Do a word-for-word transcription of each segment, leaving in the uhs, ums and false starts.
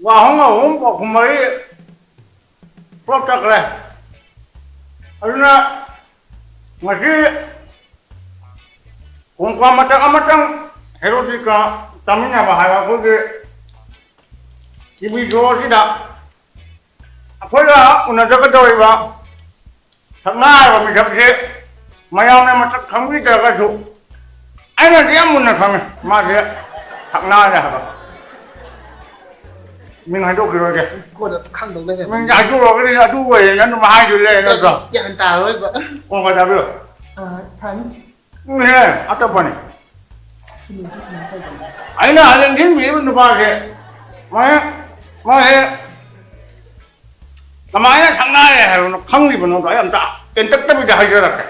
ꯄꯥꯎꯈꯨꯝ ꯑꯍꯨꯝ, ꯄꯥꯎꯈꯨꯝ ꯃꯔꯤ ꯄꯨꯂꯞ ꯆꯠꯈ꯭ꯔꯦ꯫ ꯑꯗꯨꯅ ꯉꯁꯤ ꯀꯣꯡꯀꯥ ꯃꯇꯛ ꯑꯃꯇꯪ ꯍꯦꯔꯣꯗꯤꯒ ꯆꯥꯃꯤꯟꯅꯕ ꯍꯥꯏꯕ ꯑꯩꯈꯣꯏꯒꯤ ꯇꯤ ꯚꯤ ꯁꯣ ꯑꯁꯤꯗ ꯑꯩꯈꯣꯏꯒ ꯎꯅꯖꯒꯗꯧꯔꯤꯕ ꯁꯛꯅꯥ ꯍꯥꯏꯕ ꯃꯤꯁꯛꯁꯦ ꯃꯌꯥꯝꯅ ꯃꯁꯛ ꯈꯪꯕꯤꯗ꯭ꯔꯒꯁꯨ ꯑꯩꯅꯗꯤ ꯌꯥꯝ ꯃꯨꯟꯅ ꯈꯪꯉꯦ꯫ ꯃꯥꯁꯦ ꯁꯛꯅꯥꯅꯦ ꯍꯥꯏꯕ꯫ ꯃꯤꯡ ꯍꯥꯏꯗꯣꯛꯈꯤꯔꯣꯏꯒꯦ꯫ ꯀꯣꯟꯅ ꯈꯪꯗꯧ ꯂꯩꯔꯦ꯫ ꯃꯤꯡ ꯍꯥꯏꯗꯣꯛꯈ꯭ꯔꯒꯗꯤ ꯑꯗꯨ ꯑꯣꯏꯔꯦꯅ ꯑꯗꯨꯝ ꯍꯥꯏꯗꯣꯏ ꯂꯩ ꯅꯠꯇ꯭ꯔꯣ? ꯒ꯭ꯌꯥꯟ ꯇꯥꯔꯣꯏꯕ꯫ ꯀꯣꯡꯀꯥ ꯆꯥꯕꯤꯔꯣ꯫ ꯑ, ꯐꯅꯤ꯫ ꯎꯝ, ꯍꯦ, ꯑꯇꯞꯄꯅꯤ꯫ ꯁꯤꯅꯤ ꯀꯃꯥꯏꯅ ꯇꯧꯗꯣꯏꯅꯣ? ꯑꯩꯅ ꯂꯦꯡꯁꯤꯟꯕꯤꯔꯤꯕ ꯅꯨꯄꯥꯁꯦ, ꯃꯥꯁꯦ, ꯃꯥꯁꯦ ꯀꯃꯥꯏꯅ ꯁꯛꯅꯥꯔꯦ ꯍꯥꯏꯕꯅꯣ ꯈꯪꯂꯤꯕꯅꯣꯗꯣ ꯑꯩ ꯑꯝꯇ ꯇꯦꯟꯇꯛꯇꯕꯤꯗ ꯍꯥꯏꯖꯔꯛꯀꯦ꯫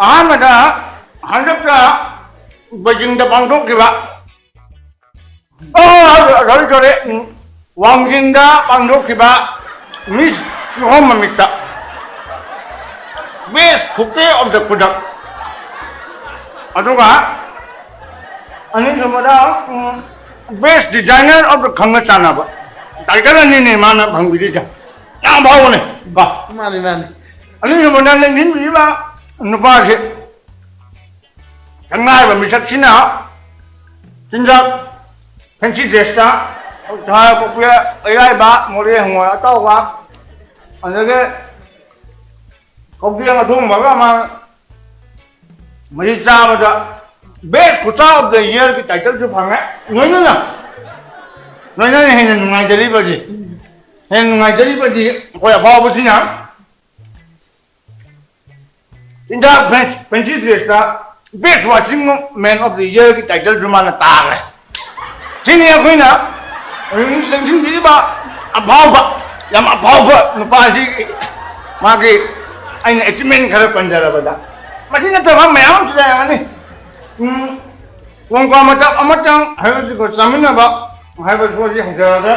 ꯑꯍꯥꯟꯕꯗ ꯍꯟꯗꯛꯇ ꯕꯩꯖꯤꯡꯗ ꯄꯥꯡꯊꯣꯛꯈꯤꯕ, ꯑꯣ, ꯁꯣꯔꯤ, ꯁꯣꯔꯤ, ꯎꯝ, ꯋꯥꯡꯖꯤꯡꯗ ꯄꯥꯡꯊꯣꯛꯈꯤꯕ ꯃꯤꯁ ꯀꯤꯍꯣꯝ ꯃꯃꯤꯠꯇ, ꯕꯦꯁ ꯈꯨꯄꯦ ꯑꯣꯐ ꯗ ꯈꯨꯗꯛ꯫ ꯑꯗꯨꯒ ꯑꯅꯤꯁꯨꯕꯗ, ꯎꯝ, ꯕꯦꯁ ꯗꯤꯖꯥꯏꯅꯔ ꯑꯣꯐ ꯗ ꯈꯪꯅ ꯆꯥꯟꯅꯕ꯫ ꯇꯥꯏꯇꯜ ꯑꯅꯤꯅꯦ ꯃꯥꯅ ꯐꯪꯕꯤꯔꯤꯁꯦ꯫ ꯌꯥꯝ ꯐꯥꯎꯕꯅꯦ, ꯕꯥ꯫ ꯃꯥꯅꯤ, ꯃꯥꯅꯤ꯫ ꯑꯅꯤꯁꯨꯕꯗ ꯂꯦꯡꯁꯤꯟꯕꯤꯔꯤꯕ ꯅꯨꯄꯥꯁꯦ, ꯁꯛꯅꯥꯏꯕ ꯃꯤꯁꯛꯁꯤꯅ ꯆꯤꯟꯖꯥꯛ ꯐꯦꯟꯁꯤ ꯗ꯭ꯔꯦꯁꯇ ꯊꯥ ꯀꯣꯛꯄꯤ ꯑꯌꯥꯏꯕ, ꯃꯣꯔꯦ ꯍꯪꯉꯣꯏ ꯑꯇꯥꯎꯕ, ꯑꯗꯒꯤ ꯀꯧꯕꯤ ꯑꯊꯣꯡꯕꯒ ꯑꯃ ꯃꯁꯤ ꯆꯥꯕꯗ ꯕꯦꯁ ꯈꯨꯆꯥ ꯑꯣꯐ ꯗ ꯏꯌꯔꯒꯤ ꯇꯥꯏꯇꯜꯁꯨ ꯐꯪꯉꯦ꯫ ꯂꯣꯏꯅꯅ, ꯂꯣꯏꯅꯅ ꯍꯦꯟꯅ ꯅꯨꯡꯉꯥꯏꯖꯔꯤꯕꯁꯤ, ꯍꯦꯟꯅ ꯅꯨꯡꯉꯥꯏꯖꯔꯤꯕꯗꯤ ꯑꯩꯈꯣꯏ ꯑꯐꯥꯎꯕꯁꯤꯅ ꯆꯤꯟꯖꯥꯛ ꯐꯦꯟ-, ꯐꯦꯟꯁꯤ ꯗ꯭ꯔꯦꯁꯇ ꯕꯦꯁ ꯋꯥꯁꯤꯡ ꯃꯦꯟ ꯑꯣꯐ ꯗ ꯏꯌꯔꯒꯤ ꯇꯥꯏꯇꯜꯁꯨ ꯃꯥꯅ ꯇꯥꯈ꯭ꯔꯦ꯫ ꯁꯤꯅꯤ ꯑꯩꯈꯣꯏꯅ ꯂꯦꯡꯁꯤꯟꯕꯤꯔꯤꯕ ꯑꯐꯥꯎꯕ, ꯌꯥꯝ ꯑꯐꯥꯎꯕ ꯅꯨꯄꯥꯁꯤꯒꯤ ꯃꯥꯒꯤ ꯑꯩꯅ ꯑꯦꯆꯤꯞꯃꯦꯟ ꯈꯔ ꯄꯟꯖꯔꯕꯗ, ꯃꯁꯤ ꯅꯠꯇꯕ ꯃꯌꯥꯝ ꯑꯃꯁꯨ ꯂꯩꯔꯝꯒꯅꯤ꯫ ꯎꯝ, ꯀꯣꯡꯀꯥ ꯃꯇꯛ ꯑꯃꯇꯪ ꯍꯥꯏꯕꯁꯤꯀꯣ, ꯆꯥꯃꯤꯟꯅꯕ ꯍꯥꯏꯕ ꯁꯣꯁꯤ ꯍꯧꯖꯔꯒ,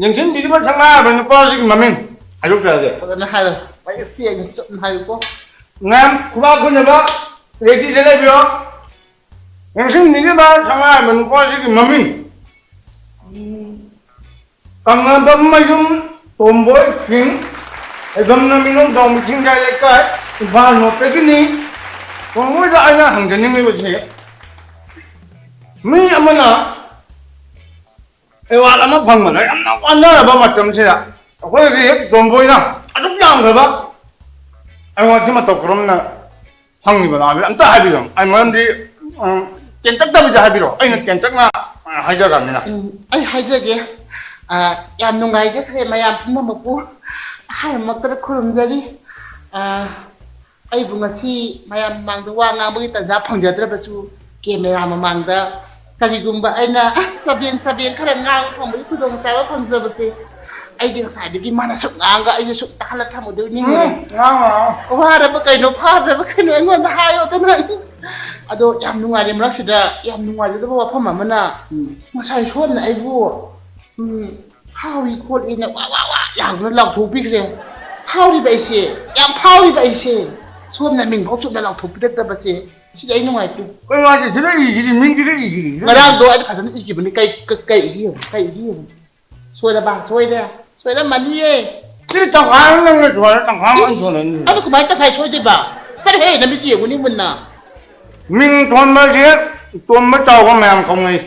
ꯌꯦꯡꯁꯤꯟꯕꯤꯔꯤꯕ ꯁꯛꯅꯥꯏꯔꯕ ꯅꯨꯄꯥꯁꯤꯒꯤ ꯃꯃꯤꯡ ꯍꯥꯏꯗꯣꯛꯆꯔꯒꯦ꯫ ꯐꯖꯅ ꯍꯥꯏꯔꯣ, ꯃꯌꯦꯛ ꯁꯦꯡꯅ ꯆꯨꯝꯅ ꯍꯥꯏꯌꯨꯀꯣ꯫ ꯃꯌꯥꯝ ꯈꯨꯕꯥꯛ ꯈꯨꯅꯕ ꯔꯦꯗꯤꯗ ꯂꯩꯕꯤꯔꯣ꯫ ꯅꯤꯡꯁꯤꯡꯕꯤꯔꯤꯕ ꯁꯉꯥꯏꯕ ꯅꯨꯄꯥꯁꯤꯒꯤ ꯃꯃꯤꯡ ꯀꯪꯂꯥꯕꯝ ꯃꯌꯨꯝ ꯇꯣꯝꯕꯣꯏ ꯁꯤꯡ, ꯂꯩꯐꯝꯅ ꯃꯤꯅꯣꯡ ꯗꯥꯎ ꯃꯤꯊꯤꯡꯖꯥꯏ ꯂꯩꯀꯥꯏ, ꯏꯝꯐꯥꯜ ꯅꯣꯔꯠꯇꯒꯤꯅꯤ꯫ ꯇꯣꯝꯕꯣꯏꯗ ꯑꯩꯅ ꯍꯪꯖꯅꯤꯡꯂꯤꯕꯁꯤ, ꯃꯤ ꯑꯃꯅ ꯑꯦꯋꯥꯔꯗ ꯑꯃ ꯐꯪꯕꯗ ꯌꯥꯝꯅ ꯋꯥꯅꯔꯕ ꯃꯇꯝꯁꯤꯗ ꯑꯩꯈꯣꯏꯒꯤ ꯇꯣꯝꯕꯣꯏꯅ ꯑꯗꯨꯛ ꯌꯥꯝꯈ꯭ꯔꯕ ꯑꯦꯋꯥꯔꯗꯁꯤ ꯃꯇꯧ ꯀꯔꯝꯅ ꯐꯪꯉꯤꯕꯅꯣ ꯍꯥꯏꯕꯗꯤ ꯑꯝꯇ ꯍꯥꯏꯕꯤꯌꯨ꯫ ꯑꯩ ꯃꯔꯝꯗꯤ, ꯎꯝ, ꯇꯦꯟꯇꯛꯇꯕꯤꯗ ꯍꯥꯏꯕꯤꯔꯛꯑꯣ, ꯑꯩꯅ ꯇꯦꯟꯇꯛꯅ, ꯑ, ꯍꯥꯏꯖꯈ꯭ꯔꯕꯅꯤꯅ꯫ ꯎꯝ, ꯑꯩ ꯍꯥꯏꯖꯒꯦ꯫ ꯑ, ꯌꯥꯝ ꯅꯨꯡꯉꯥꯏꯖꯈ꯭ꯔꯦ ꯃꯌꯥꯝ ꯄꯨꯝꯅꯃꯛꯄꯨ ꯑꯍꯥꯟꯕꯃꯛꯇꯗ ꯈꯨꯔꯨꯝꯖꯔꯤ꯫ ꯑ, ꯑꯩꯕꯨ ꯉꯁꯤ ꯃꯌꯥꯝ ꯃꯃꯥꯡꯗ ꯋꯥ ꯉꯥꯡꯕꯒꯤ ꯇꯥꯟꯖꯥ ꯐꯪꯖꯗ꯭ꯔꯕꯁꯨ ꯀꯦꯃꯦꯔꯥ ꯃꯃꯥꯡꯗ ꯀꯔꯤꯒꯨꯝꯕ ꯑꯩꯅ ꯆꯕꯦꯡ ꯆꯕꯦꯡ ꯈꯔ ꯉꯥꯡꯕ ꯐꯪꯕꯒꯤ ꯈꯨꯗꯣꯡꯆꯥꯕ ꯐꯪꯖꯕꯁꯦ ꯑꯩꯗꯤ ꯉꯁꯥꯏꯗꯒꯤ ꯃꯥꯅ ꯁꯨꯝ ꯉꯥꯡꯉꯒ ꯑꯩꯁꯨ ꯁꯨꯝ ꯇꯥꯍꯜꯂ ꯊꯝꯃꯨꯗꯣꯏ ꯅꯤꯡꯉꯨꯔꯦ꯫ ꯎꯝ, ꯉꯥꯡꯉꯣ, ꯉꯥꯡꯉꯣ꯫ ꯋꯥꯔꯕ ꯀꯩꯅꯣ, ꯐꯥꯗ꯭ꯔꯕ ꯀꯩꯅꯣ ꯑꯩꯉꯣꯟꯗ ꯍꯥꯏꯌꯣꯗꯅ꯫ ꯑꯗꯣ ꯌꯥꯝ ꯅꯨꯡꯉꯥꯏꯔꯦ ꯃꯔꯛꯁꯤꯗ, ꯌꯥꯝ ꯅꯨꯡꯉꯥꯏꯖꯗꯕ ꯋꯥꯐꯝ ꯑꯃꯅ, ꯎꯝ, ꯉꯁꯥꯏ ꯁꯣꯝꯅ ꯑꯩꯕꯨ, ꯎꯝ, ꯐꯥꯎꯔꯤ ꯈꯣꯠꯂꯤꯅ ꯋꯥ ꯋꯥ ꯋꯥ ꯂꯥꯎꯗꯨꯅ ꯂꯥꯎꯊꯣꯛꯄꯤꯈ꯭ꯔꯦ꯫ ꯐꯥꯎꯔꯤꯕ ꯑꯩꯁꯦ, ꯌꯥꯝ ꯐꯥꯎꯔꯤꯕ ꯑꯩꯁꯦ, ꯁꯣꯝꯅ ꯃꯤꯡꯐꯥꯎ ꯆꯨꯝꯅ ꯂꯥꯎꯊꯣꯛꯄꯤꯔꯛꯇꯕꯁꯦ, ꯁꯤꯗꯤ ꯑꯩ ꯅꯨꯡꯉꯥꯏꯇꯦ꯫ ꯀꯩꯅꯣ ꯍꯥꯏꯁꯦ? ꯁꯤꯗ ꯏꯁꯤꯗꯤ, ꯃꯤꯡꯁꯤꯗ ꯏꯁꯤꯗꯤ, ꯁꯤꯗ ꯉꯔꯥꯡꯗꯣ ꯑꯩꯅ ꯐꯖꯅ ꯏꯈꯤꯕꯅꯤ꯫ ꯀꯩ, ꯀꯩ, ꯀꯩ ꯏꯈꯤꯕꯅꯣ? ꯀꯩ ꯏꯈꯤꯕꯅꯣ? ꯁꯣꯏꯔꯕ? ꯁꯣꯏꯔꯦ꯫ ꯁꯣꯏꯔꯝꯃꯅꯤꯌꯦ꯫ ꯁꯤꯗꯤ ꯇꯪꯈꯥꯏ ꯑꯃ ꯅꯪꯅ ꯁꯣꯏꯔꯦ, ꯇꯪꯈꯥꯏ ꯑꯃ ꯑꯩꯅ ꯏꯁ, ꯁꯣꯏꯔꯦ꯫ ꯑꯩꯅ ꯀꯃꯥꯏꯅ ꯇꯪꯈꯥꯏ ꯁꯣꯏꯗꯣꯏꯕ? ꯆꯠꯂꯍꯦ, ꯅꯃꯤꯠꯇꯨ ꯌꯦꯡꯉꯨꯅꯦ ꯃꯨꯟꯅ꯫ ꯃꯤꯡ ꯊꯣꯟꯕꯁꯦ ꯇꯣꯝꯕ ꯆꯥꯎꯕ ꯃꯌꯥꯝ ꯀꯧꯅꯩ꯫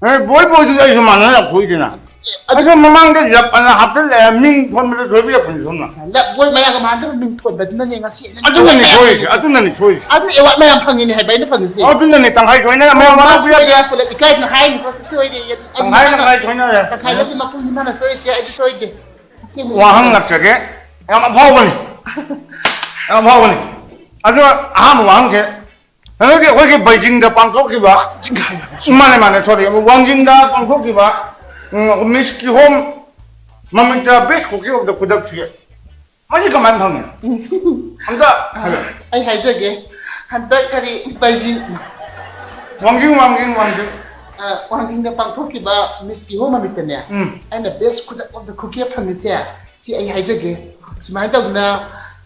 ꯑꯦ, ꯕꯣꯏ ꯕꯣꯏꯗꯨꯗꯤ ꯑꯩꯁꯨ ꯃꯥꯟꯅ ꯂꯥꯎꯊꯣꯛꯏꯗꯅ꯫ ꯑꯗꯨ ꯑꯩꯁꯨ ꯃꯃꯥꯡꯗ ꯂꯞ ꯑꯅ ꯍꯥꯞꯆꯜꯂꯛꯑꯦ, ꯃꯤꯡ ꯊꯣꯟꯕꯗ ꯁꯣꯏꯕꯤꯔꯛꯄꯅꯤ ꯁꯣꯝꯅ꯫ ꯂꯞ ꯕꯣꯏ ꯃꯌꯥꯝꯒ ꯃꯥꯟꯅꯗꯕ ꯃꯤꯡ ꯊꯣꯟꯕꯗꯨꯅꯅꯦ ꯉꯁꯤ ꯑꯩꯅ ꯑꯗꯨꯅꯅꯤ ꯁꯣꯏꯔꯤꯁꯦ, ꯑꯗꯨꯅꯅꯤ ꯁꯣꯏꯔꯤꯁꯦ꯫ ꯑꯗꯨꯅ ꯑꯦꯋꯥꯔꯗ ꯃꯌꯥꯝ ꯐꯪꯉꯤꯅꯦ ꯍꯥꯏꯕ ꯑꯩꯅ ꯐꯪꯉꯤꯁꯦ꯫ ꯑꯗꯨꯅꯅꯤ ꯇꯪꯈꯥꯏ ꯁꯣꯏꯅ ꯃꯌꯥꯝ ꯑꯣ, ꯃꯥ ꯃꯥ ꯁꯣꯏꯔꯦ, ꯄꯨꯂꯞ ꯏꯀꯥꯏꯗꯅ ꯍꯥꯏꯅꯤꯀꯣ, ꯁꯤ ꯁꯣꯏꯔꯦ꯫ ꯑꯗꯨ ꯇꯪꯈꯥꯏ ꯃꯥꯅ ꯇꯪꯈꯥꯏ ꯁꯣꯏꯅꯔꯦ꯫ ꯇꯪꯈꯥꯏ ꯅꯠꯇꯦ, ꯃꯄꯨꯝꯅꯤ ꯃꯥꯅ ꯁꯣꯏꯔꯤꯁꯦ, ꯑꯩꯗꯤ ꯁꯣꯏꯗꯦ꯫ ꯑꯁꯦꯡꯕ ꯋꯥꯍꯪ ꯏꯀꯥꯏ꯫ ꯂꯥꯛꯆꯒꯦ꯫ ꯌꯥꯝ ꯑꯐꯥꯎꯕꯅꯤ꯫ ꯌꯥꯝ ꯑꯐꯥꯎꯕꯅꯤ꯫ ꯑꯗꯣ ꯑꯍꯥꯟꯕ ꯋꯥꯍꯪꯁꯦ, ꯍꯟꯗꯛꯀꯤ ꯑꯩꯈꯣꯏꯒꯤ ꯕꯩꯖꯤꯡꯗ ꯄꯥꯡꯊꯣꯛꯈꯤꯕ, ꯃꯥꯅꯦ, ꯃꯥꯅꯦ, ꯁꯣꯔꯤ, ꯋꯥꯡꯖꯤꯡꯗ ꯄꯥꯡꯊꯣꯛꯈꯤꯕ, ꯎꯝ, ꯃꯤꯁ ꯀꯤꯍꯣꯝ ꯃꯃꯤꯡꯇ Best Cookie of the Product ꯁꯦ, ꯃꯁꯤ ꯀꯃꯥꯏꯅ ꯐꯪꯉꯤ? ꯑꯝꯇ ꯍꯥꯏꯔꯣ꯫ ꯑꯩ ꯍꯥꯏꯖꯒꯦ, ꯍꯟꯗꯛ ꯀꯔꯤ ꯕꯩꯖꯤꯡ, ꯋꯥꯡꯖꯤꯡ, ꯋꯥꯡꯖꯤꯡ, ꯋꯥꯡꯖꯤꯡ꯫ ꯑ, ꯋꯥꯡꯖꯤꯡꯗ ꯄꯥꯡꯊꯣꯛꯈꯤꯕ ꯃꯤꯁ ꯀꯤꯍꯣꯝ ꯃꯃꯤꯠꯇꯅꯦ, ꯎꯝ꯫ ꯑꯩꯅ Best Cookie of the Cookie ꯐꯪꯉꯤꯁꯦ, ꯁꯤ ꯑꯩ ꯍꯥꯏꯖꯒꯦ, ꯁꯨꯃꯥꯏꯅ ꯇꯧꯗꯅ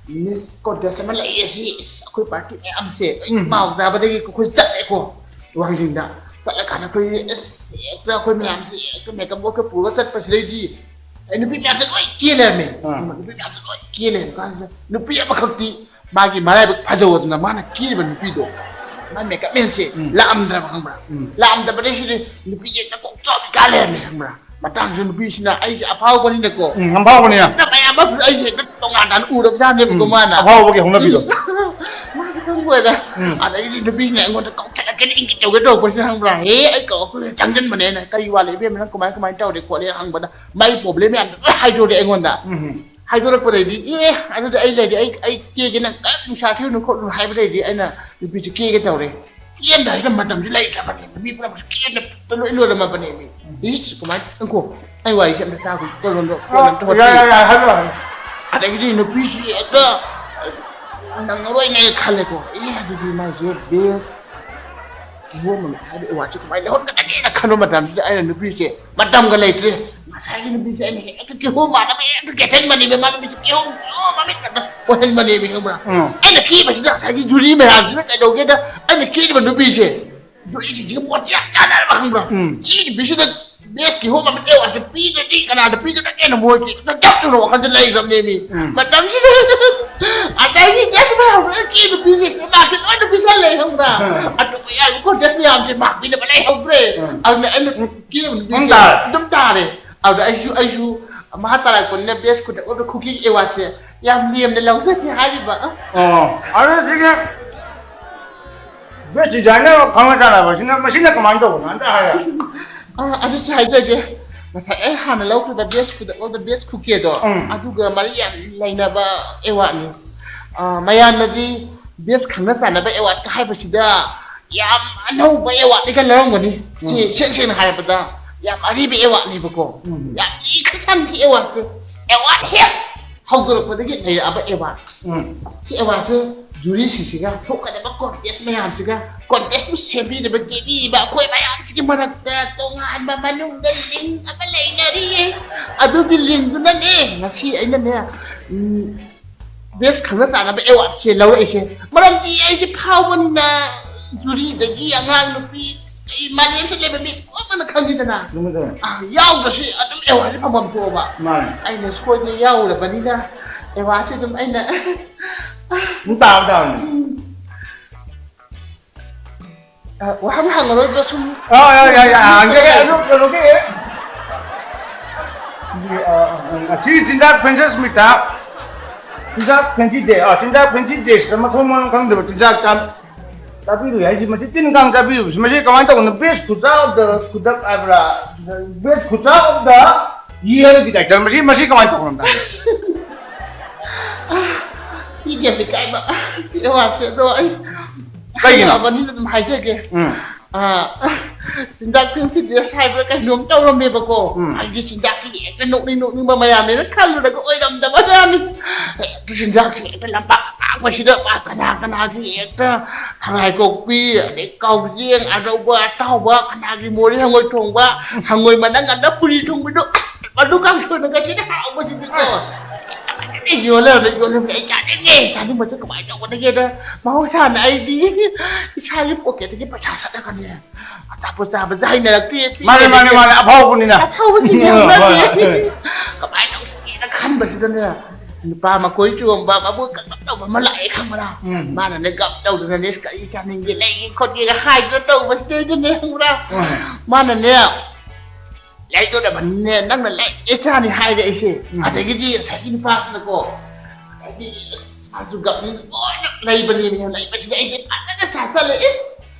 ꯃꯤꯁ ꯀꯣꯟꯇꯦꯁ ꯑꯃ ꯂꯩꯌꯦ, ꯁꯤ ꯏꯁ, ꯑꯩꯈꯣꯏ ꯄꯥꯔꯇꯤ ꯃꯌꯥꯝꯁꯦ ꯂꯣꯏ ꯎꯝ꯫ ꯄꯥꯎ ꯇꯥꯕꯗꯒꯤ ꯑꯩꯈꯣꯏ ꯆꯠꯂꯦꯀꯣ꯫ ꯋꯥꯡꯖꯤꯡꯗ ꯆꯠꯂꯀꯥꯟꯗ ꯑꯩꯈꯣꯏ ꯑꯁ ꯍꯦꯛꯇ ꯑꯩꯈꯣꯏ ꯃꯌꯥꯝꯁꯦ ꯍꯦꯛꯇ ꯃꯦꯀꯞ ꯕꯣꯛꯁꯀ ꯄꯨꯔꯒ ꯆꯠꯄꯁꯤꯗꯩꯗꯤ ꯑꯩ ꯅꯨꯄꯤ ꯃꯌꯥꯝꯁꯦ ꯂꯣꯏ ꯀꯦ ꯂꯩꯔꯝꯃꯦ꯫ ꯑꯥ꯫ ꯅꯨꯄꯤ ꯃꯌꯥꯝꯁꯦ ꯂꯣꯏ ꯀꯦ ꯂꯩꯔꯝ ꯀꯥꯟꯁꯤꯗ ꯅꯨꯄꯤ ꯑꯃꯈꯛꯇꯤ ꯃꯥꯒꯤ ꯃꯔꯥꯏꯕꯛ ꯐꯖꯧꯗꯅ ꯃꯥꯅ ꯀꯦꯔꯤꯕ ꯅꯨꯄꯤꯗꯣ, ꯃꯥꯏ ꯃꯦꯀꯞ ꯃꯦꯟꯁꯦ ꯎꯝ꯫ ꯂꯥꯛꯑꯝꯗ꯭ꯔꯕ ꯈꯪꯕ꯭ꯔꯥ? ꯎꯝ꯫ ꯂꯥꯛꯑꯝꯗꯕꯗꯩꯁꯤꯗꯤ ꯅꯨꯄꯤꯁꯦ ꯍꯦꯛꯇ ꯀꯣꯛ ꯆꯥꯎꯕꯤ ꯀꯥ ꯂꯩꯔꯝꯃꯦ ꯈꯪꯕ꯭ꯔꯥ? ꯃꯇꯥꯡꯁꯤꯗ ꯅꯨꯄꯤꯁꯤꯅ ꯑꯩꯁꯦ ꯑꯐꯥꯎꯕꯅꯤꯅꯀꯣ, ꯎꯝ, ꯑꯐꯥꯎꯕꯅꯤꯅ꯫ ꯍꯦꯛꯇ ꯃꯌꯥꯝ ꯑꯃꯁꯨ ꯑꯩꯁꯦ ꯍꯦꯛꯇ ꯇꯣꯉꯥꯟ ꯇꯥꯅ ꯎꯔꯕꯖꯥꯠꯅꯦꯕꯀꯣ ꯎꯝ, ꯃꯥꯅ꯫ ꯑꯐꯥꯎꯕꯒꯤ ꯍꯧꯅꯕꯤꯗꯣ꯫ ꯃꯥꯁꯨ ꯈꯪꯕ ꯑꯣꯏꯔꯦ꯫ ꯎꯝ꯫ ꯑꯗꯒꯤꯗꯤ ꯅꯨꯄꯤꯁꯤꯅ ꯑꯩꯉꯣꯟꯗ ꯀꯧꯊꯠꯂꯛꯀꯦꯅ ꯏꯪꯒꯤꯠ ꯇꯧꯒꯦ ꯇꯧꯔꯛꯄꯁꯤꯅ ꯈꯪꯕ꯭ꯔꯥ? "ꯍꯦ, ꯑꯩ ꯀꯧꯔꯛꯇꯣꯏꯅꯦ, ꯆꯪꯁꯤꯟꯕꯅꯦ" ꯑꯩꯅ꯫ "ꯀꯔꯤ ꯋꯥ ꯂꯩꯕ ꯏꯕꯦꯝꯃ, ꯅꯪ ꯀꯃꯥꯏ ꯀꯃꯥꯏꯅ ꯇꯧꯔꯦ ꯈꯣꯠꯂꯦ?" ꯍꯪꯕꯗ ꯃꯥꯏ ꯄ꯭ꯔꯣꯕ꯭ꯂꯦꯝ ꯃꯌꯥꯝꯗꯣ ꯂꯣꯏ ꯍꯥꯏꯗꯣꯔꯛꯑꯦ ꯑꯩꯉꯣꯟꯗ꯫ ꯎꯝ꯫ ꯍꯥꯏꯗꯣꯔꯛꯄꯗꯩꯗꯤ ꯑꯦ ꯑꯗꯨꯗꯤ ꯑꯩ ꯂꯩꯔꯦ, ꯑꯩ ꯑꯩ ꯀꯦꯒꯦ, ꯅꯪ ꯀꯔꯤꯝ ꯅꯨꯡꯁꯥ ꯊꯤꯔꯨꯅꯨ ꯈꯣꯠꯂꯨꯅꯨ ꯍꯥꯏꯕꯗꯩꯗꯤ ꯑꯩꯅ ꯅꯨꯄꯤꯁꯦ ꯀꯦꯒꯦ ꯇꯧꯔꯦ꯫ ꯀꯦꯕ ꯍꯥꯏꯁꯤꯗ ꯃꯇꯝꯁꯦ ꯂꯩꯇ꯭ꯔꯕꯅꯦ, ꯃꯤ ꯄꯨꯝꯅꯃꯛꯁꯦ ꯀꯦꯕꯗ ꯂꯣꯏ ꯂꯣꯏꯔꯝꯃꯕꯅꯦꯃꯤ꯫ ꯏꯁ ꯀꯃꯥꯏꯅ ꯉꯥꯏꯈꯣ, ꯑꯩ ꯋꯥꯔꯤꯁꯦ ꯑꯝꯇ ꯇꯥꯈꯣ, ꯀꯣꯟ ꯑꯝꯇ ꯀꯣꯟ ꯑꯝꯇ ꯌꯥꯏ, ꯍꯣꯠꯆꯒꯦ꯫ ꯌꯥꯏ, ꯌꯥꯏ, ꯍꯥꯏꯔꯣ, ꯍꯥꯏꯔꯣ꯫ ꯑꯗꯒꯤꯗꯤ ꯅꯨꯄꯤꯁꯤ ꯍꯦꯛꯇ ꯅꯪꯉꯔꯣꯏꯅꯦ ꯈꯜꯂꯦꯀꯣ꯫ ꯑꯦ ꯑꯗꯨꯗꯤ ꯃꯥꯏꯁꯦ ꯕꯦꯁ ꯀꯤꯍꯣꯝ ꯃꯃꯤꯠ ꯍꯥꯏꯕ ꯑꯦꯋꯥꯔꯗꯁꯦ ꯀꯃꯥꯏꯅ ꯂꯧꯍꯟꯒꯗꯒꯦꯅ ꯈꯟꯕ ꯃꯇꯝꯁꯤꯗ ꯑꯩꯅ ꯅꯨꯄꯤꯁꯦ ꯃꯇꯝꯒ ꯂꯩꯇ꯭ꯔꯦ꯫ ꯉꯁꯥꯏꯒꯤ ꯅꯨꯄꯤꯁꯦ ꯑꯩꯅ ꯍꯦꯛꯇ ꯀꯤꯍꯣꯝ ꯃꯥꯟꯅꯕ ꯍꯦꯛꯇ ꯀꯦꯁꯟꯕꯅꯦꯕ꯫ ꯃꯥ ꯅꯨꯄꯤꯁꯦ ꯀꯤꯍꯣꯝ, ꯀꯤꯍꯣꯝ ꯃꯃꯤꯠ ꯉꯥꯛꯇ ꯑꯣꯏꯍꯟꯕꯅꯦꯕ, ꯈꯪꯕ꯭ꯔꯥ? ꯎꯝ꯫ ꯑꯩꯅ ꯀꯦꯕꯁꯤꯗ ꯉꯁꯥꯏꯒꯤ ꯖꯨꯔꯤ ꯃꯌꯥꯝꯁꯤꯅ ꯀꯩꯗꯧꯒꯦꯗ, ꯑꯩꯅ ꯀꯦꯔꯤꯕ ꯅꯨꯄꯤꯁꯦ ꯖꯨꯔꯤꯁꯤꯡꯁꯤꯒ ꯃꯣꯠꯁꯦ ꯌꯥꯝ ꯆꯥꯟꯅꯔꯕ, ꯈꯪꯕ꯭ꯔꯥ? ꯎꯝ꯫ ꯁꯤ ꯅꯨꯄꯤꯁꯤꯗ ꯕꯦꯁ ꯀꯤꯍꯣꯝ ꯃꯃꯤꯠ ꯑꯦꯋꯥꯔꯗꯁꯦ ꯄꯤꯗ꯭ꯔꯗꯤ ꯀꯅꯥꯗ ꯄꯤꯒꯗꯒꯦꯅ ꯃꯣꯏꯁꯦ ꯍꯦꯛꯇ ꯖꯞ ꯇꯧꯅ ꯋꯥꯈꯜꯁꯦ ꯂꯩꯈ꯭ꯔꯕꯅꯦꯃꯤ꯫ ꯎꯝ꯫ ꯃꯇꯝꯁꯤꯗ ꯑꯗꯒꯤ ꯒ꯭ꯌꯥꯁ ꯃꯌꯥꯝ ꯂꯣꯏ ꯀꯦ ꯅꯨꯄꯤꯁꯦ ꯁꯤꯅꯦꯃꯥꯁꯦ ꯂꯣꯏꯅ ꯄꯤꯁꯜꯂꯦ, ꯈꯪꯕ꯭ꯔꯥ? ꯎꯝ꯫ ꯑꯇꯣꯞꯄ ꯌꯥꯔꯤꯕ ꯀꯣꯟꯇꯦꯁ ꯃꯌꯥꯝꯁꯦ ꯃꯥꯛ ꯄꯤꯅꯕ ꯂꯩꯍꯧꯗ꯭ꯔꯦ꯫ ꯎꯝ꯫ ꯑꯗꯨꯅ ꯑꯩꯅ ꯀꯦꯕ ꯅꯨꯄꯤꯁꯦ ꯑꯗꯨꯝ ꯇꯥꯔꯦ꯫ ꯑꯗꯨꯝ ꯇꯥꯔꯦ꯫ ꯑꯗꯨꯗ ꯑꯩꯁꯨ, ꯑꯩꯁꯨ ꯃꯍꯥ ꯇꯥꯔꯛꯄꯅꯤꯅ ꯕꯦꯁ ꯈꯨꯗꯛ ꯑꯣꯐ ꯗ ꯈꯨꯒꯤ ꯑꯦꯋꯥꯔꯗꯁꯦ ꯌꯥꯝ ꯂꯦꯝꯅ ꯂꯧꯖꯒꯦ ꯍꯥꯏꯔꯤꯕ꯫ ꯑꯣ, ꯑꯗꯨꯗꯤ ꯕꯦꯁ ꯗꯤꯖꯥꯏꯅꯔ ꯈꯪꯅ ꯆꯥꯟꯅꯕꯁꯤꯅ ꯃꯁꯤꯅ ꯀꯃꯥꯏꯅ ꯇꯧꯕꯅꯣ ꯑꯝꯇ ꯍꯥꯏꯌꯣ꯫ ꯑ, ꯑꯗꯨꯁꯨ ꯍꯥꯏꯖꯒꯦ꯫ ꯉꯁꯥꯏ ꯑꯩ ꯍꯥꯟꯅ ꯂꯧꯈ꯭ꯔꯤꯕ ꯕꯦꯁ ꯈꯨꯗꯛ ꯑꯣꯐ ꯗ ꯕꯦꯁ ꯈꯨꯀꯦꯗꯣ, ꯎꯝ꯫ ꯑꯗꯨꯒ ꯃꯔꯤ ꯌꯥꯝ ꯂꯩꯅꯕ ꯑꯦꯋꯥꯔꯗꯅꯤ꯫ ꯑ, ꯃꯌꯥꯝꯅꯗꯤ ꯕꯦꯁ ꯈꯪꯅ ꯆꯥꯟꯅꯕ ꯑꯦꯋꯥꯔꯗꯀ ꯍꯥꯏꯕꯁꯤꯗ ꯌꯥꯝ ꯑꯅꯧꯕ ꯑꯦꯋꯥꯔꯗꯅꯤꯒ ꯂꯧꯔꯝꯒꯅꯤ꯫ ꯁꯤ ꯎꯝ꯫ ꯁꯦꯡ ꯁꯦꯡꯅ ꯍꯥꯏꯔꯕꯗ ꯌꯥꯝ ꯑꯔꯤꯕ ꯑꯦꯋꯥꯔꯗꯅꯦꯕꯀꯣ꯫ ꯎꯝ꯫ ꯌꯥꯝ ꯂꯤꯈ꯭ꯔꯖꯥꯠꯅꯤ ꯁꯤ ꯑꯦꯋꯥꯔꯗꯁꯦ꯫ ꯑꯦꯋꯥꯔꯗ ꯍꯦꯛ ꯍꯧꯗꯣꯔꯛꯄꯗꯒꯤ ꯂꯩꯔꯛꯑꯕ ꯑꯦꯋꯥꯔꯗ꯫ ꯎꯝ꯫ ꯁꯤ ꯑꯦꯋꯥꯔꯗꯁꯦ ꯖꯨꯔꯤꯁꯤꯡꯁꯤꯒ ꯊꯣꯛꯀꯗꯕ ꯀꯣꯟꯇꯦꯁ ꯃꯌꯥꯝꯁꯤꯒ ꯀꯣꯟꯇꯦꯁꯄꯨ ꯁꯦꯝꯕꯤꯗꯕ ꯀꯦꯕꯤꯕ ꯑꯩꯈꯣꯏ ꯃꯌꯥꯝꯁꯤꯒꯤ ꯃꯔꯛꯇ ꯇꯣꯉꯥꯟꯕ ꯃꯅꯨꯡꯗ ꯂꯤꯡ ꯑꯃ ꯂꯩꯅꯔꯤꯌꯦ꯫ ꯑꯗꯨꯒꯤ ꯂꯤꯡꯗꯨꯅꯅꯦ ꯉꯁꯤ ꯑꯩꯅꯅꯦ, ꯎꯝ, ꯕꯦꯁ ꯈꯪꯅ ꯆꯥꯟꯅꯕ ꯑꯦꯋꯥꯔꯗꯁꯦ ꯂꯧꯔꯛꯏꯁꯦ꯫ ꯃꯔꯝꯗꯤ ꯑꯩꯁꯦ ꯐꯥꯎꯕꯅꯤꯅ ꯖꯨꯔꯤꯗꯒꯤ ꯑꯉꯥꯡ ꯅꯨꯄꯤ, ꯑꯩ ꯃꯥꯂꯦꯝꯁꯤꯗ ꯂꯩꯕ ꯃꯤ ꯄꯨꯝꯅꯃꯛꯅ ꯈꯪꯉꯤꯗꯅ꯫ ꯅꯨꯃꯤꯠꯇꯣ ꯑꯥ, ꯌꯥꯎꯗ꯭ꯔꯁꯨ ꯑꯗꯨꯝ ꯑꯦꯋꯥꯔꯗꯁꯦ ꯐꯪꯐꯝ ꯊꯣꯛꯑꯕ꯫ ꯃꯥꯅꯦ꯫ ꯑꯩꯅ ꯁꯣꯏꯗꯅ ꯌꯥꯎꯔꯕꯅꯤꯅ ꯑꯦꯋꯥꯔꯗꯁꯦ ꯑꯗꯨꯝ ꯑꯩꯅ ꯑꯗꯨꯝ ꯇꯥꯕ ꯇꯥꯕꯅꯤ꯫ ꯑ, ꯋꯥꯍꯪ ꯍꯪꯉꯔꯣꯏꯗ꯭ꯔꯣ ꯁꯨꯝ? ꯑ, ꯌꯥ, ꯌꯥ, ꯌꯥ, ꯍꯪꯖꯒꯦ꯫ ꯑꯗꯨ ꯀꯩꯅꯣꯒꯤ, ꯑ, ꯉꯁꯤ ꯆꯤꯟꯖꯥꯛ ꯐ꯭ꯔꯦꯟꯁꯁ ꯃꯤꯠꯇ, ꯆꯤꯟꯖꯥꯛ ꯐ꯭ꯔꯦꯟꯁꯤ ꯗꯦ, ꯑ, ꯆꯤꯟꯖꯥꯛ ꯐ꯭ꯔꯦꯟꯁꯤ ꯗꯦꯁꯤꯗ ꯃꯊꯣꯡ ꯃꯔꯝ ꯈꯪꯗꯕ ꯆꯤꯟꯖꯥꯛ ꯆꯥ-, ꯆꯥꯕꯤꯔꯨꯏ ꯍꯥꯏꯁꯤ, ꯃꯁꯤ ꯇꯤꯟ ꯀꯥꯡ ꯆꯥꯕꯤꯔꯨꯕꯁꯤ, ꯃꯁꯤ ꯀꯃꯥꯏꯅ ꯇꯧꯕꯅꯣ? ꯕꯦꯁ ꯈꯨꯆꯥ ꯑꯣꯐ ꯗ ꯈꯨꯗꯛ ꯍꯥꯏꯕ꯭ꯔꯥ? ꯕꯦꯁ ꯈꯨꯆꯥ ꯑꯣꯐ ꯗ ꯏꯌꯔꯒꯤ ꯇꯥꯏꯇꯜ, ꯃꯁꯤ, ꯃꯁꯤ ꯀꯃꯥꯏꯅ ꯇꯧꯕꯅꯣ ꯑꯝꯇ ꯍꯥꯏꯕꯤꯌꯨ꯫ ꯃꯤꯒꯤ ꯌꯥꯝ ꯏꯀꯥꯏꯕ ꯁꯤ ꯑꯦꯋꯥꯔꯗꯁꯦ, ꯑꯗꯣ ꯑꯩ ꯀꯩꯒꯤꯅꯣ? ꯈꯪꯉꯛꯑꯕꯅꯤꯅ ꯑꯗꯨꯝ ꯍꯥꯏꯖꯒꯦ꯫ ꯎꯝ꯫ ꯑ, ꯆꯤꯟꯖꯥꯛ ꯐ꯭ꯔꯦꯟꯁꯤ ꯗꯦꯁ ꯍꯥꯏꯕ꯭ꯔꯥ ꯀꯩꯅꯣꯝ ꯇꯧꯔꯝꯃꯦꯕꯀꯣ꯫ ꯎꯝ꯫ ꯑꯩꯗꯤ ꯆꯤꯟꯖꯥꯛꯀꯤ ꯍꯦꯛꯇ ꯅꯣꯛꯅꯤꯡ ꯅꯣꯛꯅꯤꯡꯕ ꯃꯌꯥꯝꯅꯦꯅ ꯈꯜꯂꯨꯔꯒ ꯑꯣꯏꯔꯝꯗꯕ ꯋꯥꯅꯤ꯫ ꯍꯦꯛꯇ ꯆꯤꯟꯖꯥꯛꯁꯦ ꯍꯦꯛꯇ ꯂꯝꯄꯥꯛ ꯑꯄꯥꯛꯄꯁꯤꯗ ꯀꯅꯥ ꯀꯅꯥꯒꯤ ꯍꯦꯛꯇ ꯊꯔꯥꯏ ꯀꯣꯛꯄꯤ, ꯑꯗꯩ ꯀꯥꯎꯖꯦꯡ, ꯑꯔꯧꯕ, ꯑꯇꯥꯎꯕ, ꯀꯅꯥꯒꯤ ꯃꯣꯔꯦ ꯍꯪꯉꯣꯏ ꯊꯣꯡꯕ, ꯍꯪꯉꯣꯏ ꯃꯅꯪ ꯉꯟꯗ ꯄꯨꯔꯤ ꯊꯣꯡꯕꯗꯣ, ꯑꯁ, ꯑꯗꯨ ꯀꯥꯡꯁꯣꯏꯅꯒꯗꯤ ꯍꯥꯎꯕꯁꯤꯗꯤꯀꯣ꯫ ꯌꯣꯜꯂꯦ, ꯌꯣꯜꯂꯦ, ꯑꯩ ꯆꯥꯅꯤꯡꯉꯦ꯫ ꯆꯥꯅꯤꯡꯕꯁꯦ ꯀꯃꯥꯏꯅ ꯇꯧꯒꯗꯒꯦꯗ, ꯃꯍꯧꯁꯥꯅ ꯑꯩꯗꯤ ꯏꯁꯥꯒꯤ ꯄꯣꯀꯦꯠꯇꯒꯤ ꯄꯩꯁꯥ ꯆꯠꯂꯒꯅꯦ, ꯑꯆꯥꯄꯣꯠ ꯆꯥꯕꯁꯦ ꯍꯩꯅꯔꯛꯇꯦ꯫ ꯃꯥꯅꯦ, ꯃꯥꯅꯦ, ꯃꯥꯅꯦ, ꯑꯐꯥꯎꯕꯅꯤꯅ꯫ ꯑꯐꯥꯎꯕꯁꯤꯡꯗꯤ ꯍꯣꯏ, ꯍꯣꯏ, ꯍꯧꯅꯗꯦ꯫ ꯍꯣꯏ꯫ ꯀꯃꯥꯏꯅ ꯇꯧꯁꯤꯒꯦꯅ ꯈꯟꯕꯁꯤꯗꯅꯦ, ꯅꯨꯄꯥ ꯃꯀꯣꯏ ꯆꯣꯝꯕ, ꯃꯕꯨꯛ ꯀꯞ ꯀꯞ ꯇꯧꯕ ꯑꯃ ꯂꯥꯛꯑꯦ, ꯈꯪꯕ꯭ꯔꯥ? ꯎꯝ꯫ ꯃꯥꯅꯅꯦ ꯒꯞ ꯇꯧꯗꯅꯅꯦ, "ꯀꯔꯤ ꯆꯥꯅꯤꯡꯒꯦ, ꯂꯩꯒꯦ ꯈꯣꯠꯀꯦꯒ" ꯍꯥꯏꯗꯅ ꯇꯧꯕꯁꯤꯗꯩꯗꯅꯦ, ꯈꯪꯕ꯭ꯔꯥ? ꯎꯝ꯫ ꯃꯥꯅꯅꯦ, "ꯂꯩꯗꯣꯔꯕꯅꯤꯅꯦ, ꯅꯪꯅ ꯂꯩꯒꯦ ꯆꯥꯅꯤ" ꯍꯥꯏꯔꯦ ꯑꯩꯁꯦ꯫ ꯎꯝ꯫ ꯑꯗꯒꯤꯗꯤ ꯉꯁꯥꯏꯒꯤ ꯅꯨꯄꯥꯗꯨꯅꯀꯣ, ꯉꯁꯥꯏꯒꯤ, ꯑꯁ, ꯃꯥꯁꯨ ꯒꯞꯅꯤꯅ ꯂꯣꯏꯅ ꯂꯩꯕꯅꯦꯕ꯫ ꯂꯩꯕꯁꯤꯗ ꯑꯩꯁꯦ ꯐꯖꯅ ꯆꯥꯁꯜꯂꯦ꯫ ꯏꯁ!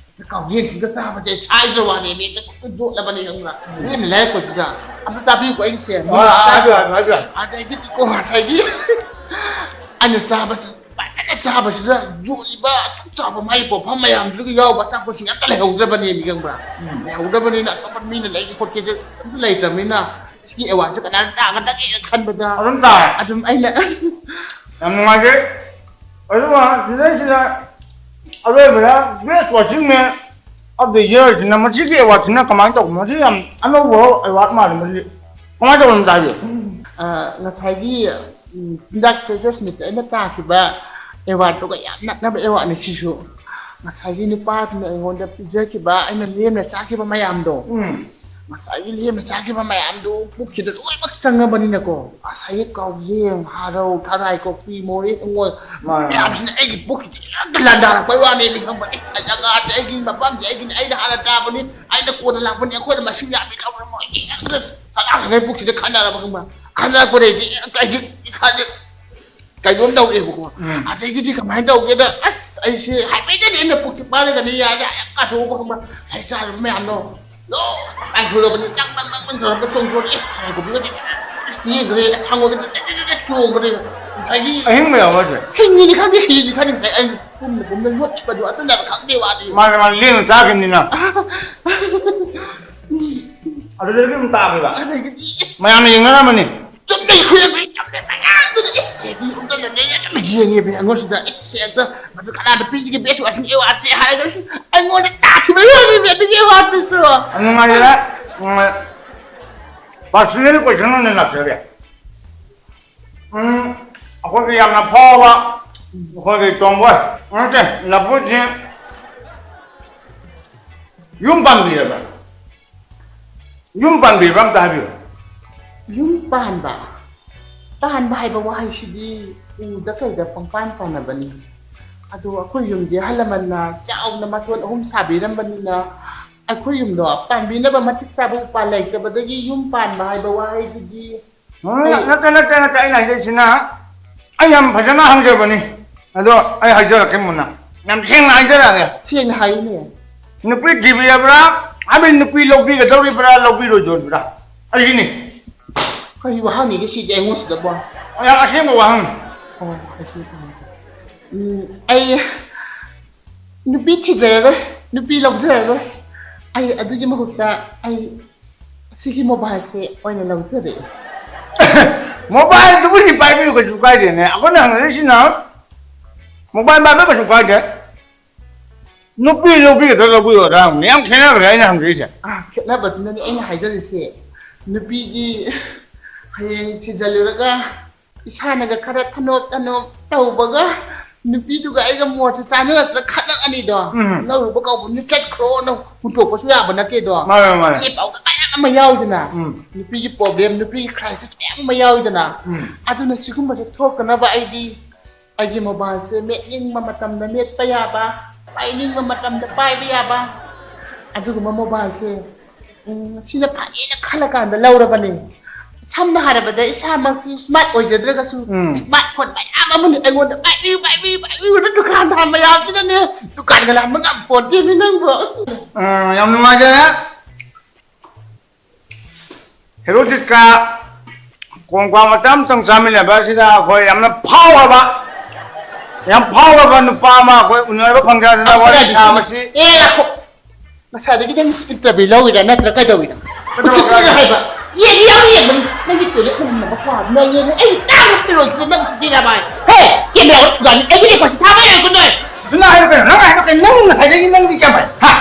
ꯀꯥꯎꯖꯦꯡꯁꯤꯒ ꯆꯥꯕꯁꯦ ꯁꯥꯏꯗ꯭ꯔ ꯋꯥꯅꯦ, ꯃꯤꯠꯇ ꯈꯨꯠꯇ ꯌꯣꯠꯂꯕꯅꯦ, ꯈꯪꯕ꯭ꯔꯥ? ꯃꯤꯅ ꯂꯩꯔꯛꯄꯗꯨꯗ꯫ ꯑꯝꯇ ꯇꯥꯕꯤꯌꯨꯀꯣ ꯑꯩꯒꯤꯁꯦ꯫ ꯑꯥ, ꯑꯥ, ꯍꯥꯏꯕꯤꯌꯨ, ꯍꯥꯏꯕꯤꯌꯨ, ꯍꯥꯏꯕꯤꯌꯨ꯫ ꯑꯗꯒꯤꯗꯤꯀꯣ ꯉꯁꯥꯏꯒꯤ ꯑꯩꯅ ꯆꯥꯕꯁꯤ, ꯐꯖꯅ ꯆꯥꯕꯁꯤꯗ ꯌꯣꯠꯂꯤꯕ ꯑꯗꯨꯛ ꯆꯥꯎꯕ ꯃꯥꯒꯤ ꯄꯣꯠꯐꯝ ꯃꯌꯥꯝꯗꯨꯒ ꯌꯥꯎꯕ ꯑꯆꯥꯄꯣꯠꯁꯤꯡ ꯑꯝꯇ ꯂꯩꯍꯧꯗ꯭ꯔꯕꯅꯦ, ꯈꯪꯕ꯭ꯔꯥ? ꯂꯩꯍꯧꯗ꯭ꯔꯕꯅꯤꯅ ꯑꯇꯣꯞꯄ ꯃꯤꯅ ꯂꯩꯒꯦ ꯈꯣꯠꯀꯦꯁꯦ ꯑꯝꯇ ꯂꯩꯇ꯭ꯔꯕꯅꯤꯅ ꯁꯤꯒꯤ ꯑꯦꯋꯥꯔꯗꯁꯦ ꯀꯅꯥꯅ ꯇꯥꯒꯗꯒꯦꯅ ꯈꯟꯕꯗ ꯑꯗꯨꯝ ꯇꯥꯔꯦ꯫ ꯑꯗꯨꯝ ꯑꯩꯅ ꯌꯥꯝ ꯅꯨꯡꯉꯥꯏꯖꯩ꯫ ꯑꯗꯨꯒ ꯁꯤꯗꯩꯁꯤꯗ ꯑꯔꯣꯏꯕꯗ Best Working Man of the Year ꯁꯤꯅ, ꯃꯁꯤꯒꯤ ꯑꯦꯋꯥꯔꯗꯁꯤꯅ ꯀꯃꯥꯏꯅ ꯇꯧꯕꯅꯣ? ꯃꯁꯤ ꯌꯥꯝ ꯑꯅꯧꯕ ꯑꯦꯋꯥꯔꯗ ꯃꯥꯜꯂꯦ꯫ ꯃꯁꯤ ꯀꯃꯥꯏꯅ ꯇꯧꯕꯅꯣ ꯑꯝꯇ ꯍꯥꯏꯕꯤꯌꯨ꯫ ꯑ, ꯉꯁꯥꯏꯒꯤ, ꯎꯝ, ꯆꯤꯟꯖꯥꯛ ꯐ꯭ꯔꯦꯟꯁꯁ ꯃꯤꯠꯇ ꯑꯩꯅ ꯇꯥꯈꯤꯕ ꯑꯦꯋꯥꯔꯗꯇꯨꯒ ꯌꯥꯝ ꯅꯛꯅꯕ ꯑꯦꯋꯥꯔꯗꯅꯤ ꯁꯤꯁꯨ꯫ ꯉꯁꯥꯏꯒꯤ ꯅꯨꯄꯥꯗꯨꯅ ꯑꯩꯉꯣꯟꯗ ꯄꯤꯖꯈꯤꯕ, ꯑꯩꯅ ꯂꯦꯝꯅ ꯆꯥꯈꯤꯕ ꯃꯌꯥꯝꯗꯣ, ꯎꯝ꯫ ꯉꯁꯥꯏꯒꯤ ꯂꯦꯝꯅ ꯆꯥꯈꯤꯕ ꯃꯌꯥꯝꯗꯣ ꯄꯨꯛꯁꯤꯗ ꯂꯣꯏꯅꯃꯛ ꯆꯪꯉꯕꯅꯤꯅꯀꯣ, ꯉꯁꯥꯏꯒꯤ ꯀꯥꯎꯖꯦꯡ, ꯍꯥꯔꯧ, ꯊꯔꯥꯏ, ꯀꯣꯛꯄꯤ, ꯃꯣꯔꯦ, ꯍꯪꯉꯣꯏ ꯃꯥꯅꯦ, ꯃꯥꯅꯦ꯫ ꯃꯌꯥꯝꯁꯤꯅ ꯑꯩꯒꯤ ꯄꯨꯛꯁꯤꯗ ꯍꯦꯛꯇ ꯂꯥꯟꯗꯥꯔꯛꯄꯩ ꯋꯥꯅꯦꯃꯤ, ꯈꯪꯕ꯭ꯔꯥ? ꯑꯦ, ꯖꯒꯥꯁꯦ ꯑꯩꯒꯤ, ꯃꯐꯝꯁꯦ ꯑꯩꯒꯤꯅꯤ, ꯑꯩꯅ ꯍꯥꯟꯅ ꯇꯥꯕꯅꯤ, ꯑꯩꯅ ꯀꯣꯟꯅ ꯂꯥꯛꯄꯅꯤ, ꯑꯩꯈꯣꯏꯅ ꯃꯁꯤꯡ ꯌꯥꯝꯃꯤ ꯂꯧꯔꯝꯃꯣꯏ, ꯍꯦꯛꯇ ꯁꯅꯥ ꯈꯪꯉꯩ ꯄꯨꯛꯁꯤꯗ ꯈꯟꯅꯔꯕ, ꯈꯪꯕ꯭ꯔꯥ? ꯈꯟꯅꯔꯛꯄꯗꯩꯗꯤ ꯍꯦꯛꯇ ꯑꯩꯁꯦ ꯏꯁꯥꯁꯦ ꯀꯩꯅꯣꯝ ꯇꯧꯔꯛꯑꯦꯕꯀꯣ꯫ ꯎꯝ꯫ ꯑꯗꯒꯤꯗꯤ ꯀꯃꯥꯏꯅ ꯇꯧꯒꯦꯗ, ꯑꯁ, ꯑꯩꯁꯦ ꯍꯥꯏꯐꯦꯠꯇꯗꯤ ꯑꯩꯅ ꯄꯨꯛꯁꯤ ꯄꯥꯏꯔꯒꯅꯤ ꯌꯥꯁꯦ ꯍꯦꯛ ꯀꯥꯊꯣꯛꯑꯕ, ꯈꯪꯕ꯭? ꯑꯩ ꯆꯥꯔꯤꯕ ꯃꯌꯥꯝꯗꯣ ꯂꯣꯏ ꯄꯥꯏꯊꯣꯔꯛꯑꯕꯅꯤ꯫ ꯆꯥꯛ ꯃꯪ ꯃꯪ ꯃꯪ ꯇꯧꯔꯒ ꯆꯣꯡꯊꯣꯔꯛꯑꯦ꯫ ꯑꯁ, ꯊꯔꯣꯏ ꯀꯣꯄꯤꯒꯗꯤ ꯑꯁ ꯌꯦꯡꯈ꯭ꯔꯦ꯫ ꯑꯁ, ꯍꯪꯉꯣꯏꯒꯗꯤ ꯇꯦꯛ ꯇꯦꯛ ꯇꯦꯛ ꯇꯦꯛ ꯆꯣꯡꯕꯅꯦ꯫ ꯉꯁꯥꯏꯒꯤ ꯑꯍꯤꯡꯕ ꯌꯥꯎꯕꯁꯦ꯫ ꯍꯤꯡꯉꯤꯅꯤ ꯈꯪꯗꯦ, ꯁꯤꯅꯤ ꯈꯪꯗꯦ꯫ ꯉꯁꯥꯏ ꯑꯩ ꯄꯨꯝꯅ ꯄꯨꯝꯅ ꯌꯣꯠꯈꯤꯕꯗꯣ ꯑꯗꯨꯅ ꯈꯪꯗꯦ ꯋꯥꯅꯤ꯫ ꯃꯥꯅꯦ, ꯃꯥꯅꯦ, ꯂꯦꯝꯅ ꯆꯥꯈꯤꯕꯅꯤꯅ꯫ ꯑꯗꯨꯗꯒꯤ ꯑꯗꯨꯝ ꯇꯥꯈꯤꯕ꯫ ꯑꯗꯒꯤꯗꯤ ꯑꯁ ꯃꯌꯥꯝꯅ ꯌꯦꯡꯅꯔꯝꯃꯅꯤ꯫ ꯆꯨꯝꯅꯩ ꯈꯨꯌꯦꯡ ꯆꯨꯝꯅꯩ ꯃꯌꯥꯝꯗꯨꯅ ꯏꯁ ꯁꯤꯗꯤ ꯑꯝꯇ ꯆꯠꯂꯦ ꯑꯗꯨꯝ ꯌꯦꯡꯉꯦꯕ ꯑꯩꯉꯣꯟꯁꯤꯗ꯫ ꯏꯁ ꯁꯤ ꯑꯝꯇ ꯃꯗꯨ ꯀꯅꯥꯗ ꯄꯤꯔꯤꯒꯦ ꯕꯦꯁ ꯋꯥꯁꯤꯡ ꯑꯦ ꯋꯥꯁꯦ ꯍꯥꯏꯔꯒ ꯏꯁ ꯑꯩꯉꯣꯟꯗ ꯇꯥꯈꯤꯕ ꯌꯥꯅꯤꯕ ꯑꯗꯨꯒꯤ ꯑꯦ ꯋꯥꯗꯨꯁꯨ꯫ ꯅꯨꯡꯉꯥꯏꯔꯦ꯫ ꯅꯨꯡꯉꯥꯏ꯫ ꯄꯥꯔꯁꯣꯅꯦꯜ ꯀꯣꯏꯁꯟ ꯑꯣꯏꯅ ꯂꯥꯛꯆꯒꯦ꯫ ꯎꯝ, ꯑꯩꯈꯣꯏꯒꯤ ꯌꯥꯝꯅ ꯐꯥꯎꯕ ꯑꯩꯈꯣꯏꯒꯤ ꯇꯣꯝꯕꯣꯏ ꯅꯠꯇꯦ, ꯂꯐꯨꯁꯤ ꯌꯨꯝ ꯄꯥꯟꯕꯤꯔꯕ? ꯌꯨꯝ ꯄꯥꯟꯕꯤꯔꯕ ꯑꯝꯇ ꯍꯥꯏꯕꯤꯌꯨ꯫ ꯌꯨꯝ ꯄꯥꯟꯕ, ꯄꯥꯟꯕ ꯍꯥꯏꯕ ꯋꯥꯍꯩꯁꯤꯗꯤ ꯎꯗ ꯀꯩꯗ ꯄꯪꯄꯥꯟ ꯄꯥꯟꯅꯕꯅꯤ꯫ ꯑꯗꯣ ꯑꯩꯈꯣꯏ ꯌꯨꯝꯗꯤ ꯑꯍꯜ ꯂꯃꯟꯅ ꯆꯥꯎꯅ ꯃꯊꯣꯟ ꯑꯍꯨꯝ ꯁꯥꯕꯤꯔꯝꯕꯅꯤꯅ ꯑꯩꯈꯣꯏ ꯌꯨꯝꯗꯣ ꯄꯥꯟꯕꯤꯅꯕ ꯃꯇꯤꯛ ꯆꯥꯕ ꯎꯄꯥꯜ ꯂꯩꯇꯕꯗꯒꯤ ꯌꯨꯝ ꯄꯥꯟꯕ ꯍꯥꯏꯕ ꯋꯥꯍꯩꯗꯨꯗꯤ ꯎꯝ, ꯅꯠꯇꯦ, ꯅꯠꯇꯦ, ꯅꯠꯇꯦ, ꯑꯩꯅ ꯍꯥꯏꯖꯔꯤꯁꯤꯅ, ꯑꯩ ꯌꯥꯝ ꯐꯖꯅ ꯍꯪꯖꯕꯅꯤ꯫ ꯑꯗꯣ ꯑꯩ ꯍꯥꯏꯖꯔꯛꯀꯦ ꯃꯨꯟꯅ, ꯌꯥꯝ ꯁꯦꯡꯅ ꯍꯥꯏꯖꯔꯛꯑꯒꯦ꯫ ꯁꯦꯡꯅ ꯍꯥꯏꯌꯨꯅꯦ꯫ ꯅꯨꯄꯤ ꯊꯤꯕꯤꯔꯕ꯭ꯔꯥ? ꯍꯥꯏꯕꯗꯤ ꯅꯨꯄꯤ ꯂꯧꯕꯤꯒꯗꯧꯔꯤꯕ꯭ꯔꯥ, ꯂꯧꯕꯤꯔꯣꯏꯗꯧꯔꯤꯕ꯭ꯔꯥ? ꯑꯁꯤꯅꯤ꯫ ꯀꯔꯤ ꯋꯥꯍꯪꯅꯤꯒꯦ ꯁꯤꯗꯤ ꯑꯩꯉꯣꯟꯁꯤꯗꯕꯣ? ꯌꯥꯝ ꯑꯁꯦꯡꯕ ꯋꯥꯍꯪꯅꯤ꯫ ꯑꯣ, ꯑꯩꯁꯦ ꯎꯝ, ꯑꯩ ꯅꯨꯄꯤ ꯊꯤꯖꯔꯔꯣꯏ, ꯅꯨꯄꯤ ꯂꯧꯖꯔꯔꯣꯏ꯫ ꯑꯩ ꯑꯗꯨꯒꯤ ꯃꯍꯨꯠꯇ ꯑꯩ ꯁꯤꯒꯤ ꯃꯣꯕꯥꯏꯜꯁꯦ ꯑꯣꯏꯅ ꯂꯧꯖꯔꯦ꯫ ꯃꯣꯕꯥꯏꯜꯗꯨꯕꯨꯗꯤ ꯄꯥꯏꯕꯤꯌꯨ, ꯀꯩꯁꯨ ꯀꯥꯏꯗꯦꯅꯦ꯫ ꯑꯩꯈꯣꯏꯅ ꯍꯪꯅꯔꯤꯁꯤꯅ ꯃꯣꯕꯥꯏꯜ ꯄꯥꯏꯕ ꯀꯩꯁꯨ ꯀꯥꯏꯗꯦ꯫ ꯅꯨꯄꯤ ꯂꯧꯕꯤꯒꯗ꯭ꯔꯥ ꯂꯧꯕꯤꯔꯣꯏꯗ꯭ꯔꯥ ꯍꯪꯕꯅꯦ꯫ ꯌꯥꯝ ꯈꯦꯠꯅꯈ꯭ꯔꯦ ꯑꯩꯅ ꯍꯪꯖꯔꯤꯁꯦ꯫ ꯑꯥ, ꯈꯦꯠꯅꯕꯗꯨꯅꯅꯦ ꯑꯩꯅ ꯍꯥꯏꯖꯔꯤꯁꯦ꯫ ꯅꯨꯄꯤꯗꯤ ꯍꯌꯦꯡ ꯊꯤꯖꯤꯜꯂꯨꯔꯒ ꯏꯁꯥꯅꯒ ꯈꯔ ꯊꯅꯣꯞ ꯊꯅꯣꯞ ꯇꯧꯕꯒ ꯅꯨꯄꯤꯗꯨꯒ ꯑꯩꯒ ꯃꯣꯠꯁꯦ ꯆꯥꯟꯅꯔꯛꯇ꯭ꯔ ꯈꯠꯅꯔꯛꯑꯅꯤꯗꯣ꯫ ꯎꯝ꯫ ꯂꯧꯔꯨꯕ ꯀꯧꯕꯅꯤ ꯆꯠꯈ꯭ꯔꯣꯅ ꯍꯨꯟꯇꯣꯛꯄꯁꯨ ꯌꯥꯕ ꯅꯠꯇꯦꯗꯣ꯫ ꯃꯥꯅꯦ, ꯃꯥꯅꯦ꯫ ꯆꯦ ꯄꯥꯎꯗ ꯃꯌꯥꯝ ꯑꯃ ꯌꯥꯎꯏꯗꯅ꯫ ꯎꯝ꯫ ꯅꯨꯄꯤꯒꯤ problem, ꯅꯨꯄꯤꯒꯤ crisis ꯃꯌꯥꯝ ꯑꯃ ꯌꯥꯎꯏꯗꯅ꯫ ꯎꯝ꯫ ꯑꯗꯨꯅ ꯁꯤꯒꯨꯝꯕꯁꯦ ꯊꯣꯛꯇꯅꯕ ꯑꯩꯗꯤ ꯑꯩꯒꯤ mobileꯁꯦ ꯃꯦꯠꯅꯤꯡꯕ ꯃꯇꯝꯗ ꯃꯦꯠꯄ ꯌꯥꯕ, ꯄꯥꯏꯅꯤꯡꯕ ꯃꯇꯝꯗ ꯄꯥꯏꯕ ꯌꯥꯕ, ꯑꯗꯨꯒꯨꯝꯕ mobileꯁꯦ, ꯎꯝ, ꯁꯤꯅ ꯐꯅꯦꯅ ꯈꯜꯂꯀꯥꯟꯗ ꯂꯧꯔꯕꯅꯦ꯫ ꯁꯝꯅ ꯍꯥꯏꯔꯕꯗ ꯏꯁꯥꯃꯛꯁꯤ smart ꯑꯣꯏꯖꯗ꯭ꯔꯒꯁꯨ ꯎꯝ꯫ smartphone ꯃꯌꯥꯝ ꯑꯃꯅ ꯑꯩꯉꯣꯟꯗ ꯄꯥꯏꯕꯤꯌꯨ, ꯄꯥꯏꯕꯤꯌꯨ, ꯄꯥꯏꯕꯤꯌꯨꯅ ꯗꯨꯀꯥꯟꯗ ꯍꯥꯟꯕ ꯌꯥꯕꯁꯤꯅꯅꯦ, ꯗꯨꯀꯥꯟꯒ ꯂꯥꯟꯕ ꯉꯝꯄꯣꯟꯇꯦꯅꯦ ꯅꯪꯕꯣ꯫ ꯑ, ꯌꯥꯝ ꯅꯨꯡꯉꯥꯏꯖꯔꯦ꯫ ꯍꯦꯔꯣꯖꯤꯠꯀ ꯀꯣꯡꯀ꯭ꯋꯥ ꯃꯆꯥ ꯑꯃꯇꯪ ꯆꯥꯃꯤꯟꯅꯕ ꯑꯁꯤꯗ ꯑꯩꯈꯣꯏ ꯌꯥꯝꯅ ꯐꯥꯎꯔꯕ, ꯌꯥꯝ ꯐꯥꯎꯔꯕ ꯅꯨꯄꯥ ꯑꯃ ꯑꯩꯈꯣꯏ ꯎꯅꯕ ꯐꯪꯖꯗꯅ ꯋꯥꯔꯤ ꯁꯥꯕꯁꯤ꯫ ꯑꯦ, ꯉꯥꯏꯈꯣ꯫ ꯉꯁꯥꯏꯗꯒꯤ ꯅꯪ interview ꯂꯧꯔꯤꯔꯥ ꯅꯠꯇ꯭ꯔ ꯀꯩꯗꯧꯔꯤꯅꯣ? ꯎꯁꯤꯠꯇ꯭ꯔꯤꯔꯥ ꯍꯥꯏꯕ? ꯌꯦꯡ ꯌꯥꯝ ꯌꯦꯡꯕꯅꯤ꯫ ꯅꯪꯒꯤ toilet ꯅꯝꯅꯕ ꯀ꯭ꯋꯥꯗꯨꯅ ꯌꯦꯡꯉꯨ꯫ ꯑꯩ ꯇꯥꯡꯅ ꯄꯤꯔꯣꯏꯁꯤꯔ ꯅꯪ ꯎꯁꯤꯠꯇ꯭ꯔꯤꯔꯥ ꯚꯥꯏ? ꯍꯦ! Camera ꯐꯨꯒꯥꯅꯤ꯫ ꯑꯩꯒꯤ request ꯊꯥꯕ ꯌꯥꯔꯣꯏꯀꯣ ꯅꯣꯏ? ꯑꯗꯨꯅ ꯍꯥꯏꯔꯣ ꯀꯩꯅꯣ? ꯅꯪ ꯍꯥꯏꯔꯣ ꯀꯩꯅꯣ? ꯅꯪ ꯉꯁꯥꯏꯗꯒꯤ ꯅꯪꯗꯤ ꯀꯌꯥꯝ ꯐꯩ? ꯍꯥ?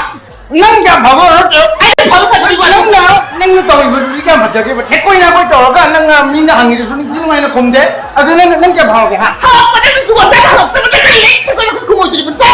ꯅꯪ ꯀꯌꯥꯝ ꯐꯕ ꯑꯣꯏꯔꯣ? ꯑꯩꯅ ꯐꯕ ꯐꯠꯇꯕꯗꯤ ꯋꯥ ꯅꯪꯅ, ꯅꯪꯅ ꯇꯧꯔꯤꯕꯗꯨꯗꯤ ꯀꯌꯥꯝ ꯐꯖꯒꯦꯕ? ꯊꯦꯛꯀꯣꯏ ꯅꯥꯀꯣꯏ ꯇꯧꯔꯒ ꯅꯪꯅ ꯃꯤꯅ ꯍꯪꯉꯤꯗꯨꯁꯨ ꯅꯤꯡꯊꯤ ꯅꯨꯡꯉꯥꯏꯅ ꯈꯨꯝꯗꯦ꯫ ꯑꯗꯨ ꯅꯪ, ꯅꯪ ꯀꯌꯥꯝ ꯐꯕꯒꯦ, ꯍꯥ? ꯍꯥꯎꯔꯛꯄꯗ ꯅꯪ ꯖꯨꯒꯣꯠ ꯆꯥꯗ ꯍꯥꯎꯔꯛꯇꯕꯗ ꯀꯔꯤ ꯂꯩ? ꯊꯦꯛꯀꯣꯏ ꯅꯥꯀꯣꯏ ꯈꯨꯝꯃꯣꯏꯗꯣꯔꯤꯕ? ꯆꯥ!